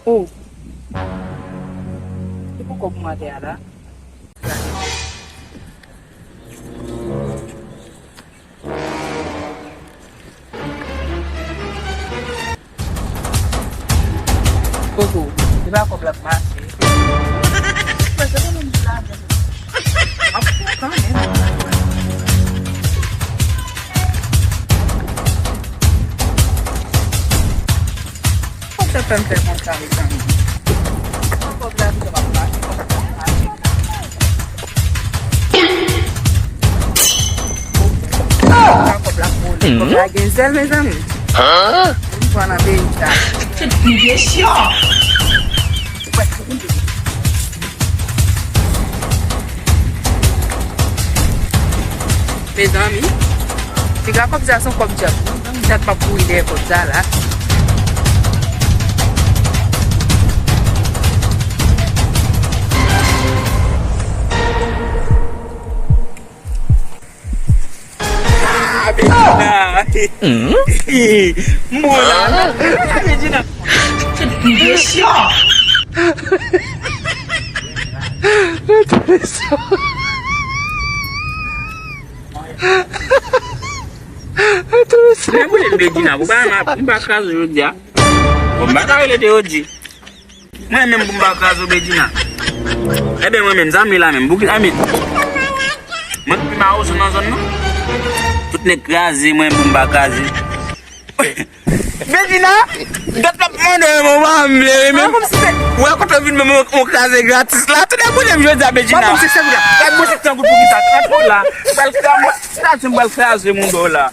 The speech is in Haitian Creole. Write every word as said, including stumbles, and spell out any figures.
Oh. Se pou kòb mwen atè a la. Koko, se pa kòb la k mache. Mwen se mwen menm ki lajan. M ap fè kanmenm. Kòb sa fè m fè konsa, mezanmi. Kòb la ki ap mache, kòb la ap mache. Sa kòb la vole. Kòb la gen zèl, mezanmi. Moun pran nan peyi sa. Mezanmi, piga kòb sa se yon kòb dyab. Mezanmi, dat m ap kouri dèyè kòb sa la. Ah, Bedjina! M bon la! Bedjina! Fèt pi de chyon! Men mwen, Bedjina, pou ba m ap, m pa kraze jodi a. Bon, m pa ka rele te yo di. Mwen menm pou m pa kraze w, Bedjina. Ebyen, mwen menm, zanmi la menm, pou ki zanmi? Mwen ki pi mawozo nan zòn nan. Tout nèg kraze, mwen menm pou m pa kraze. Bedjina, dat l ap mande w, mwen pa vle, men. Ou wè kote w vin, men mwen, mwen kraze gratis la. Tout nèg konnen m jodi a, Bedjina. Gad mwen se tankou pou ki sa, trant la. Pral kraze, mwen pral kraze moun do la.